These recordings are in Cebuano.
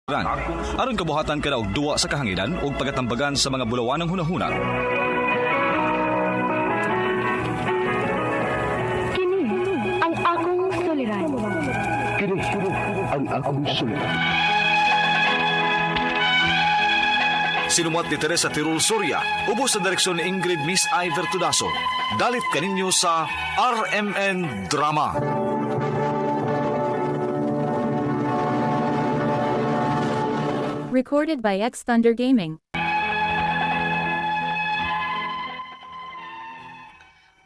Aron kabuhatan ka na og duwa sa kahanginan ug pagatambagan sa mga bulawanang hunahuna. Kini ang akong suliran. Kini ang akong suliran. Sinumat ni Teresa Tirul Soria, ubos sa direksyon ni Ingrid Miss Iver Tudaso. Dalit kaninyo sa RMN Drama. Recorded by X Thunder Gaming.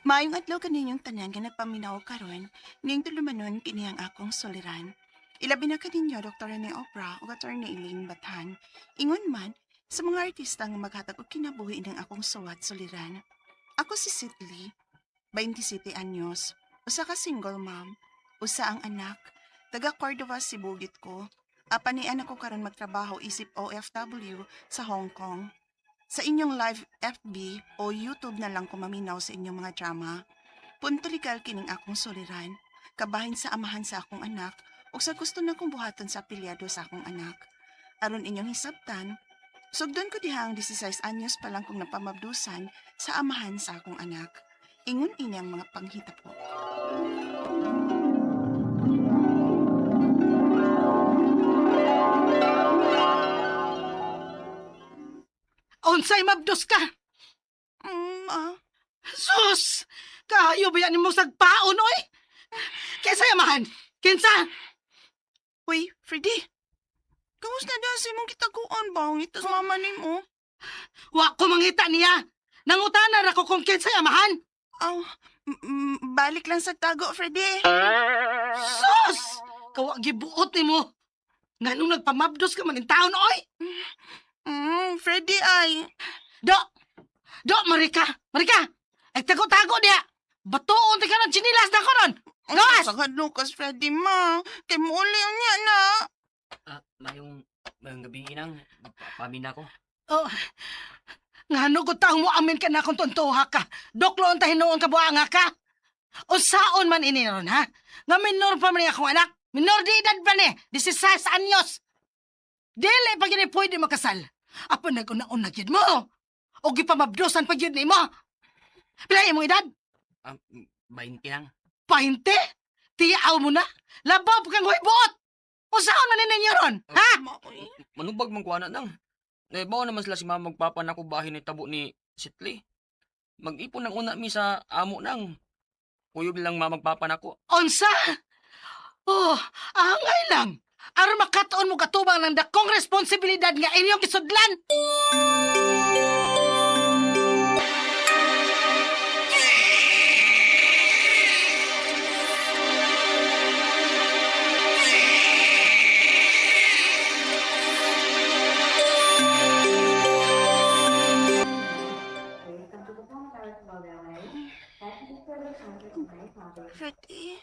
Maayong adlaw kaninyong tanan nga nagpaminaw karon, ning tulumanon kini ang akong suliran. Ilabi na kaninyo Dr. Rene Obra ug Attorney Elaine Bathan. Ingon man sa mga artista nga maghatag og kinabuhi ng akong suwat suliran. Ako si Sidley, 27 anyos, usa ka single mom, usa ang anak, taga Cordova, Sibugit ko. Apan ni anak ko karon magtrabaho isip OFW sa Hong Kong. Sa inyong live FB o YouTube na lang ko maminaw sa inyong mga drama. Punto legal kining akong suliran, kabahin sa amahan sa akong anak o sa gusto na kong buhaton sa apelyado sa akong anak. Aron inyong hisabtan, sugdon ko diha ang 16 anyos pa lang kong napamabdusan sa amahan sa akong anak. Ingon ini ang mga panghitabo. Unsay mabdos ka? Ah, Sus! Kayo ba yan mo sagpaon, oy? Kinsa yamahan? Kinsa? Uy, Freddy! Kamusta na sa imong kitaguan ba? Ang itas mama nimo. Wa ko mangita niya. Nangutana ra ko kung kinsa yamahan. Aw, balik lang sa tago, Freddy. Sus! Kawa gibuot nimo. Nganong nagpamabdos ka man in taon, oy? Freddy ay. Do! Do, Marika! Marika! Ay tago-tago niya! Batuon ti ka ng chinilas na ko ron! Gawas! Sagad Lucas, Freddy ma. Kay muuli niya na. Ah, mayong gabi inang, pamin ako. Oh, ngano ko taong mo amin ka na kung tontoha ka. Doklo ang tahinuon ka buanga ka. Unsaon man ini ron, ha? Nga minor pa man ni akong anak. Minor di edad pa ni. 16 anyos. Dili pa gini pwede makasal. Apan nag-una-una gyud mo. O gipamabdosan pa gyud nimo. Pila imong edad? Ah, 20 lang. 20? Tiaw mo na. Labaw pa kang buot. Unsaon man ni ninyo ron, ha? Ma, uy. Manubag man kuana nang. Eh, bawa naman sila si mama magpapa na ko bahin ni tabo ni Sitli. Mag-ipon ng una mi sa amo nang. Kuyog lang mama magpapa na ko. Unsa? Oh, angay lang. Aron makatuon mo katubang ng dakong responsibilidad nga inyong kisudlan. Freddy.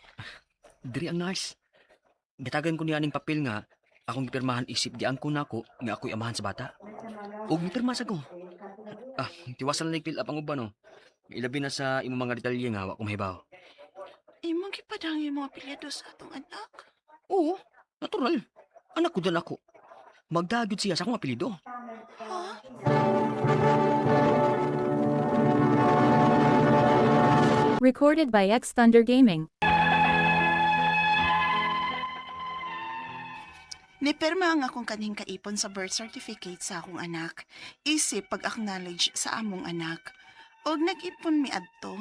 Diri ang nurse. Gitagan ko niya aning papel nga akong gipirmahan isip di angko nako nga ako'y amahan sa bata. Og mipirma sa ko. Ah, tiwasan lang fill up ang uban no. Ilabi na sa imong mga detalye nga wa ko mahibaw. Imong gipadang yung mga apelyido sa atong anak. Oo, natural. Anak ko dyan ako. Magdagod siya sa akong apelyido. Ha? Recorded by X Thunder Gaming. Nipirma ang akong kanhing kaipon sa birth certificate sa akong anak. Isip pag-acknowledge sa among anak. Og nag-ipon mi adto.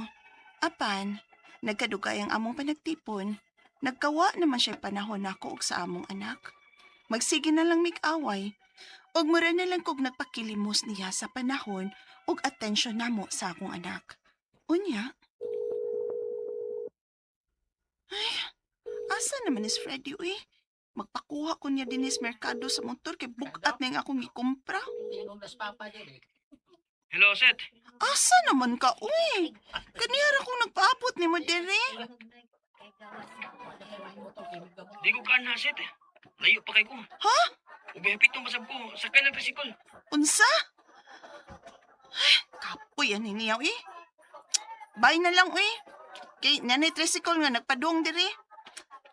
Apan, nagkadugay ang among panagtipon. Nagkawa naman siya panahon nako og sa among anak. Magsige na lang mig-away. Og mura na lang kog nagpakilimos niya sa panahon og atensyon namo sa akong anak. Unya. Ay, asa naman is Freddy uy? Magpakuha ko niya dinis merkado sa motor kay bukat na yung akong ikumpra. Hello, Seth. Asa naman ka, uy? Kaniyara kong nagpaabot ni mo diri. Di ko kaan na, Seth. Layo pa kay ko. Ha? Ubihapit tong pasab ko. Sakay ng tricycle. Unsa? Ay, kapoy ani niya, uy. Bye na lang, uy. Kay nanay tricycle nga nagpadung diri.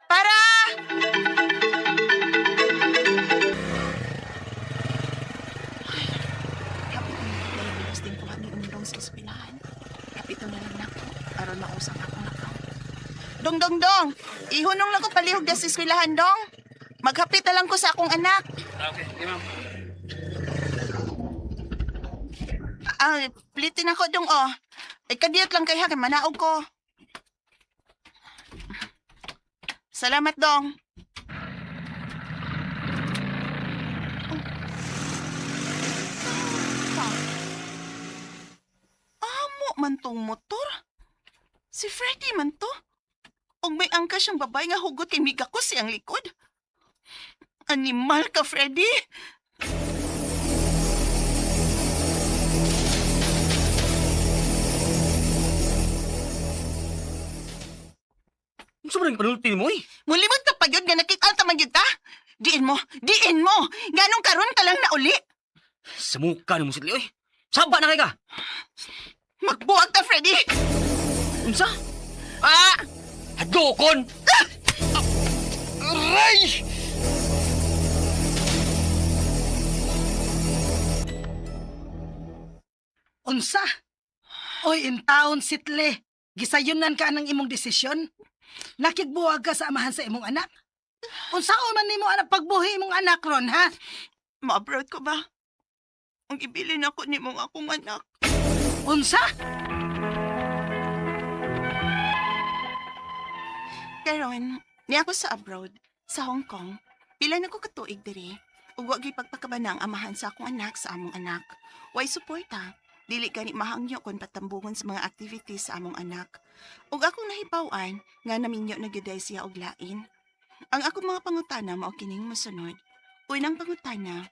Para! Dong, dong, dong. Ihunong lang ko palihog na sa eskwelahan, dong. Maghapit na lang ko sa akong anak. Okay, ma'am. Ah, plitin ako, dong, oh. Ay, kadiyot lang kay ha, kay manaog ko. Salamat, dong. Oh. Amo man tong motor. Si Freddy man to. Og may angka siyang babae nga hugot kay miga ko siyang likod. Animal ka, Freddy! Unsa man ang panulti nimo oy? Mulimod ka pa yun nga nakita ta man gyud ta. Diin mo, diin mo. Nganong karon ka lang nauli? Sa muka nimo sitli oy. Saba na kay ka. Magbuwag ka, Freddy. Unsa? Ah! Hadlokon. Aray! Unsa? Oy, in town sitle. Gisayunan ka ng imong desisyon. Nakigbuwag ka sa amahan sa imong anak. Unsaon man nimo anak pagbuhi imong anak ron, ha? Ma-abroad ko ba? Ang ibilin ako ni mong akong anak. Unsa? Karon, niya ako sa abroad, sa Hong Kong. Pila na ko katuig diri. Ug wa gyud pagpakabana ang amahan sa akong anak sa among anak. Way suporta. Dili gani mahangyo kon patambungon sa mga activities sa among anak. Ug akong nahibaw-an nga naminyo na gyud ay siya og lain. Ang akong mga pangutana mao kining mosunod. Unang pangutana,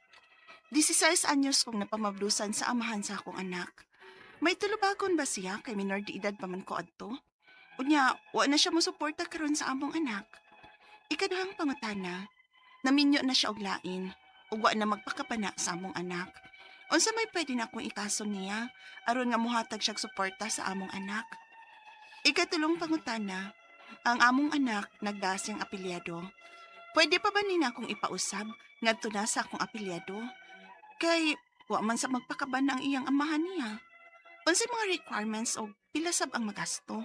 16 anyos kong napamablusan sa amahan sa akong anak. May tulubagon ba siya kay minor de edad pa man ko adto? Unya, wa na siya mosuporta karon sa among anak. Ikaduhang pangutana, naminyo na siya og lain, ug wa na magpakapana sa among anak. Unsa may pwede na akong ikaso niya aron nga mohatag siya og suporta sa among anak? Ikatulong pangutana, ang among anak nagdasing apelyado. Pwede pa ba nina akong ipausab ngadto na sa akong apelyado? Kay wa man sa magpakaban ang iyang amahan niya. Unsay mga requirements og pila sab ang magasto?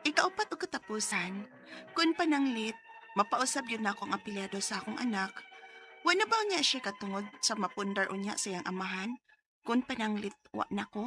Ikaupat og katapusan, kun pananglit, mapausab yun na akong apelyado sa akong anak. Wa na ba niya siya katungod sa mapundar unya sa iyang amahan? Kun pananglit, wa na ko?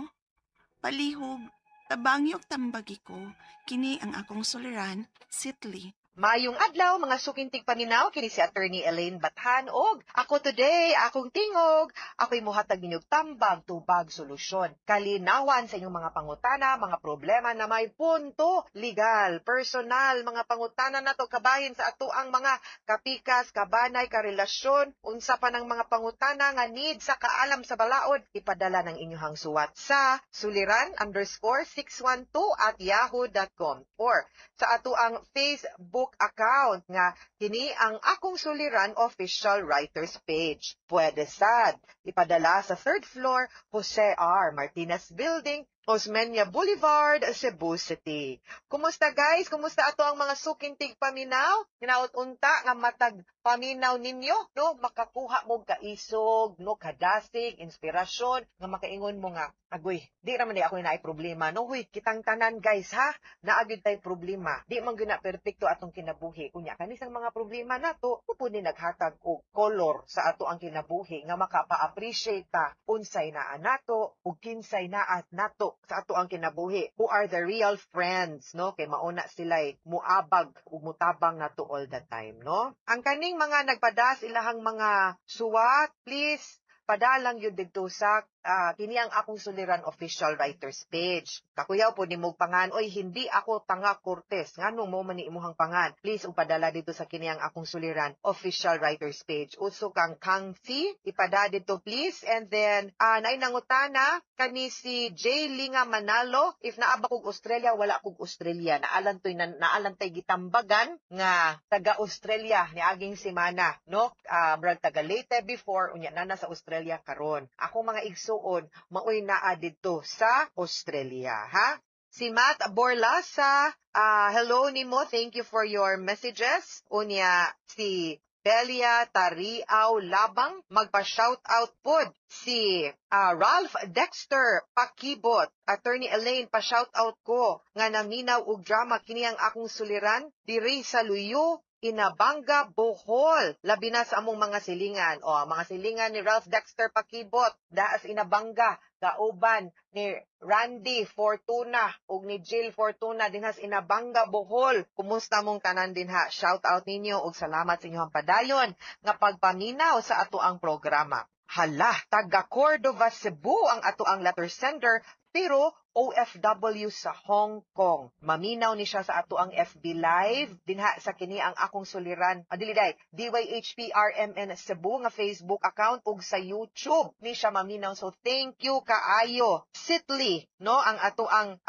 Palihog, tabangi og tambagi ko, kini ang akong suliran, Sitli. Mayong adlaw mga sukintig paminaw kini si Attorney Elaine Bathan og ako today akong tingog ako'y muhatag ninyong tambag tubag solusyon kalinawan sa inyong mga pangutana, mga problema na may punto legal, personal, mga pangutana nato kabahin sa ato ang mga kapikas, kabanay, karelasyon, unsa pa ng mga pangutana nga need sa kaalam sa balaod, ipadala ng inyong suwat sa suliran_612@yahoo.com or sa ato ang Facebook account nga kini ang Akong Suliran Official Writers page. Pwede sad ipadala sa third floor, Jose R. Martinez Building, Osmeña Boulevard, Cebu City. Kumusta guys? Kumusta ato ang mga sukintig paminaw? Hinaot unta nga matag paminaw ninyo, no? Makakuha mo kaisog, no? Kadasig, inspirasyon, nga makaingon mo nga, agoy, di raman di ako naay problema, no? Huy, kitang tanan guys, ha? Naa gyud tay problema. Di man gyud na perpekto atong kinabuhi. Unya kanisang mga problema nato, upo ni naghatag og color sa ato ang kinabuhi nga makapa-appreciate ta unsay naa nato ug kinsay naa nato sa ato ang kinabuhi. Who are the real friends, no? Kay mauna sila'y muabag ug mutabang nato all the time, no? Ang kaning mga nagpadas ilahang mga suwat, please padalang yun didto sa kini ang Akong Suliran Official Writers page. Kakuyaw po ni mong pangan, oy hindi ako tanga Cortez. Nganong mo man ni imuhang pangan? Please upadala dito sa kini ang Akong Suliran Official Writers page. Uso kang Kang Si, ipada dito please. And then naay nangutana kani si J Linga Manalo, if naa ba kog Australia, wala kog Australia. Naalan toy naalan tay gitambagan nga taga Australia niaging semana, no? Murag taga Leyte before, unya na na sa Australia karon. Akong mga igsuon maoy naa didto sa Australia, ha? Si Matt Borlasa, hello nimo, thank you for your messages. Unya si Belia Tariaw Labang. Magpa-shout out pod si Ralph Dexter Pakibot. Attorney Elaine, pa-shout out ko nga naminaw og drama kini ang akong suliran diri sa Luyo, Inabanga, Bohol. Labi na sa among mga silingan. O, ang mga silingan ni Ralph Dexter Pakibot, daas Inabanga, kauban ni Randy Fortuna ug ni Jill Fortuna dinhas Inabanga, Bohol. Kumusta mong tanan dinha? Shout out ninyo ug salamat sa inyong padayon nga pagpaminaw sa ato ang programa. Hala, taga Cordova, Cebu ang ato ang letter sender, pero OFW sa Hong Kong. Maminaw ni siya sa ato ang FB Live dinha sa kini ang akong suliran. Adili day, DYHPRMN Cebu nga Facebook account ug sa YouTube ni siya maminaw. So thank you kaayo. Sitli, no, ang ato ang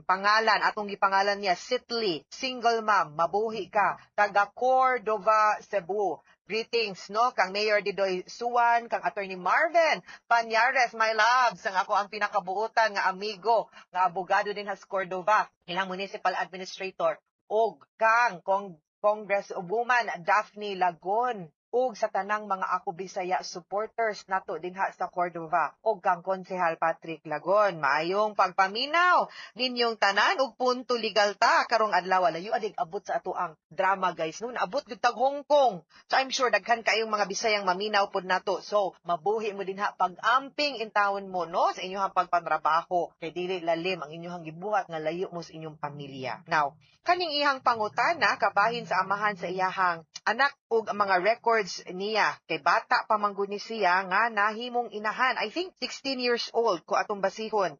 pangalan, atong gipangalan niya Sitli, single mom, mabuhi ka, taga Cordova, Cebu. Greetings, no, kang Mayor Didoy Suwan, kang Attorney Marvin Panyares, my loves, ang ako ang pinakabuutan nga amigo, nga abogado din has Cordova, ilang municipal administrator, og kang Congresswoman Daphne Lagon, ug sa tanang mga Ako Bisaya supporters nato dinha sa Cordova, ug kang Konsehal Patrick Lagon. Maayong pagpaminaw ninyong tanan ug punto legal ta karong adlaw. Layo adig abot sa ato ang drama, guys, no, naabot gyud tag Hong Kong. So I'm sure daghan kayong mga Bisayang maminaw pod nato. So mabuhi mo dinha, pag-amping intawon mo, no, sa inyong pagpantrabaho kay dili lalim ang inyong gibuhat nga layo mo sa inyong pamilya. Now, kaning ihang pangutana kabahin sa amahan sa iyahang anak ug ang mga records niya kay bata pa man gud ni siya nga nahimong inahan. I think 16 years old ko atong basihon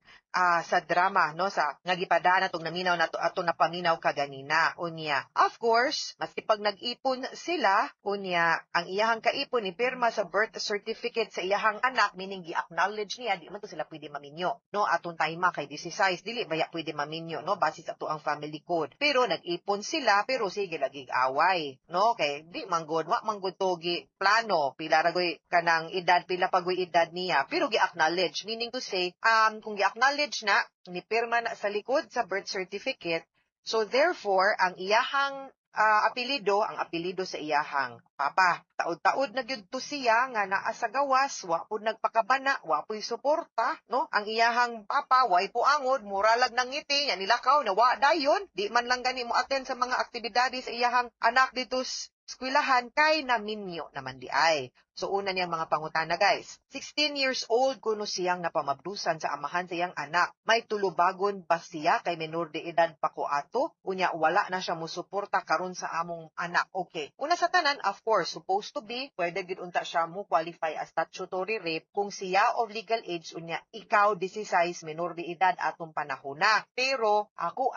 sa drama, no, sa nga gipadaan atong naminaw nato, atong napaminaw kaganina. Unya, of course, maski pag nag-ipon sila, unya ang iyahang kaipon ipirma sa birth certificate sa iyahang anak, meaning gi-acknowledge niya, di man to sila pwede maminyo, no, atong time kay 16, dili baya pwede maminyo, no, base sa ato ang family code. Pero nag-ipon sila, pero sige lagi away, no, kay di man gud, wa man gud to gi plano pila ra goy kanang edad, pila pa goy edad niya, pero gi-acknowledge, meaning to say, kung gi-acknowledge na, nipirma na sa likod sa birth certificate, so therefore ang iyahang apelyido, ang apelyido sa iyahang papa. Taod-taod na gyud to siya nga naa sa gawas, wa pud nagpakabana, wa puy suporta, no? Ang iyahang papa way puangod, muralag nang ngiti, nya nilakaw na wa dayon, di man lang gani mo attend sa mga aktibidades sa iyahang anak dito sa eskwelahan kay naminyo naman di ay. So una niyang mga pangutana, guys. 16 years old kuno siyang napamabdusan sa amahan sa iyang anak. May tulubagon ba siya kay menor de edad pa ko ato? Unya wala na siya musuporta karon sa among anak. Okay. Una sa tanan, of course, supposed to be, pwede gid unta siya mo qualify as statutory rape kung siya of legal age unya ikaw 16, menor de edad atong panahona. Pero ako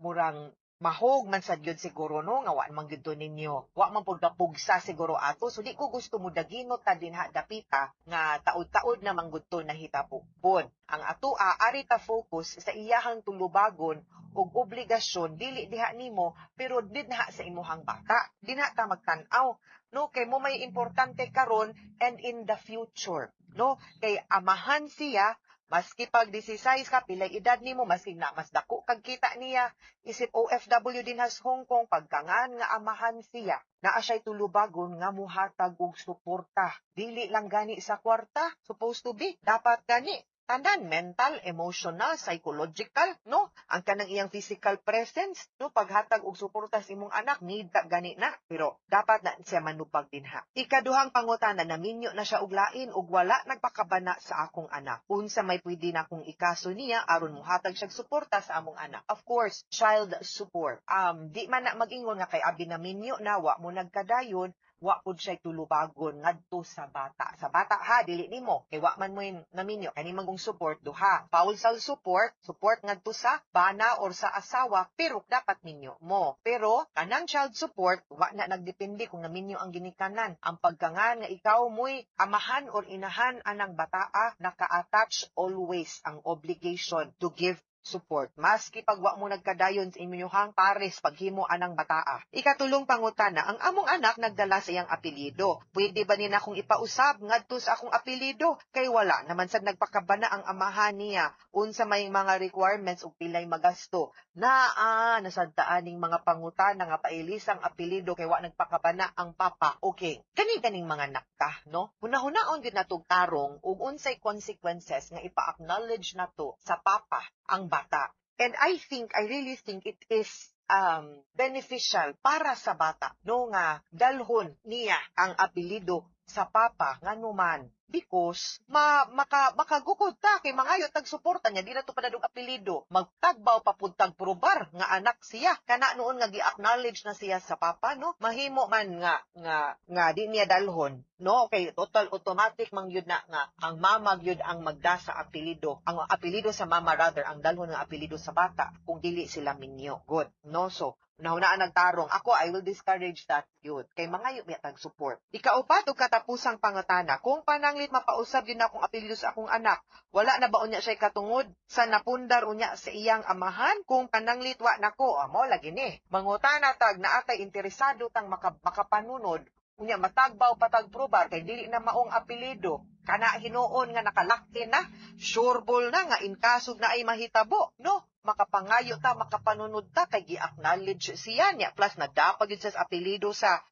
murang mahog man sad gyud siguro, no, nga wa man gyud to ninyo. Wa man pud kapugsa siguro ato. So di ko gusto mo daginot ta dinha dapita nga taod-taod na man gud to nahitabo pud. Ang ato ari ta focus sa iyahang tulubagon ug obligasyon dili diha nimo pero dinha sa imuhang bata. Dinha ta magtan-aw, no, kay mo may importante karon and in the future, no, kay amahan siya maski pag 16 ka, pilay edad nimo, maski na mas dako kag kita niya isip OFW din has Hong Kong, pagkangan nga amahan siya, naa siya'y tulubagon nga muhatag og suporta. Dili lang gani sa kwarta, supposed to be. Dapat gani tanan, mental, emotional, psychological, no? Ang kanang iyang physical presence, no? Paghatag og suporta sa imong anak, need ta gani na. Pero dapat na siya manubag dinha. Ikaduhang pangutana, naminyo na siya og lain ug wala nagpakabana sa akong anak. Unsa may pwede na kong ikaso niya aron muhatag siya suporta sa among anak? Of course, child support. Di man na mag-ingon nga kay abi naminyo na, wa mo nagkadayon, wa pud siya tulubagon ngadto sa bata. Sa bata ha, dili nimo. Kay wa man mo yung naminyo. Kani man kung support duha. Spousal support, support ngadto sa bana or sa asawa, pero dapat minyo mo. Pero kanang child support, wa na nagdepende kung naminyo ang ginikanan. Ang pagkangan nga ikaw mo'y amahan or inahan anang bataa, naka-attach always ang obligation to give support maski pag wa mo nagkadayon sa inyuhang pares paghimo anang bataa. Ikatulong pangutana, ang among anak nagdala sa iyang apelyido. Pwede ba ni akong ipausab ngadto sa akong apelyido? Kay wala naman sad nagpakabana ang amahan niya unsa may mga requirements ug pilay magasto. Naa nasadtaan ning mga pangutana nga pailis ang apelyido kay wa nagpakabana ang papa. Okay. Kani kaning mga naka, no? Hunahunaon gyud natog tarong ug unsay consequences nga ipa-acknowledge nato sa papa ang bata. And I really think it is beneficial para sa bata, no, nga dalhon niya ang apelyido sa papa, nganuman because ma maka makagukod ta kay mangayo tag suporta niya, di na to padadong apelyido, magtagbaw pa pud tag probar nga anak siya kana noon nga gi-acknowledge na siya sa papa, no? Mahimo man nga di niya dalhon, no, kay total automatic man gyud na nga ang mama gyud ang magda sa apelyido, ang apelyido sa mama rather ang dalhon ng apelyido sa bata kung dili sila minyo good, no? So nahunaan nagtarong ako, I will discourage that yun kay mangayo biya tag support. Ikaupat ug katapusang pangutana, kung pananglit mapausab yun akong apelyido sa akong anak, wala na ba unya siya katungod sa napundar unya sa iyang amahan? Kung pananglit wa nako amo lagi ni mangutana tag naatay interesado tang makapanunod unya matagbaw patag probar kay dili na maong apelyido kana hinuon nga nakalakti na, sureball na nga in kaso na ay mahitabo, no, makapangayo ta, makapanunod ta kay gi-acknowledge siya niya, plus nadapag yun sa apelyido sa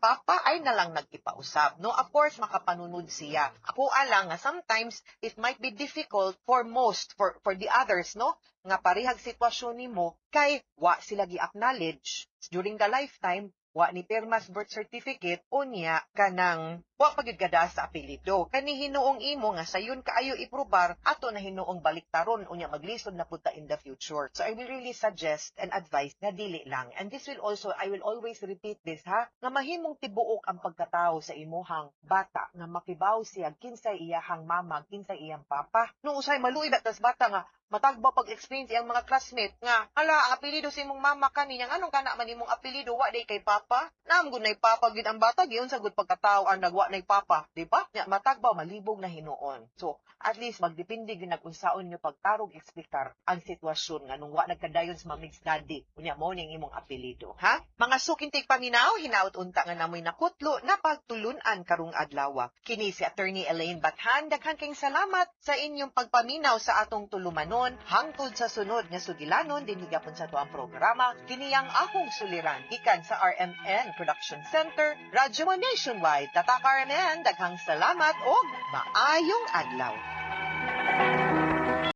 papa, ay na lang nag-ipausab, no? Of course makapanunod siya. Ako alang nga sometimes it might be difficult for most, for the others, no, nga parehag sitwasyon nimo kay wa sila gi-acknowledge during the lifetime, wa ni pirmas birth certificate, unya kanang wa pa gyud kada sa apelyido. Kani hinuong imo nga sayon kaayo iprobar, ato na hinuong baliktaron, unya maglisod na pud ta in the future. So I will really suggest and advise nga dili lang. And this will also, I will always repeat this, ha, nga mahimong tibuok ang pagkatao sa imuhang bata nga makibaw siya kinsay iyahang mama, kinsay iyang papa. Nung usay maluoy ba tas bata nga matagbaw pag-explain sa iyang mga classmate nga, "Hala, ang apelyido sa imong mama kani, yang anong kana man imong apelyido, wa day kay papa?" Naam gud nay papa gid ang bata, giunsa gud pagkatao ang nagwa nay papa, di ba? Nya matagbaw, malibog na hinuon. So at least magdepende gyud nag-unsaon nyo pagtarog eksplikar ang sitwasyon nga nung wa nagkadayon sa mamigs daddy, unya mo ning imong apelyido, ha? Mga suking tigpaminaw, hinaut unta nga namoy nakutlo na pagtulunan karong adlaw. Kini si Attorney Elaine Bathan, daghan kayong salamat sa inyong pagpaminaw sa atong tulumanon. Hangtod sa sunod nga sugilanon dinhi gapon sa atuang programa, kini ang Akong Suliran, gikan sa RMN Production Center, Radyo Mo Nationwide. Tatak RMN, daghang salamat og maayong adlaw.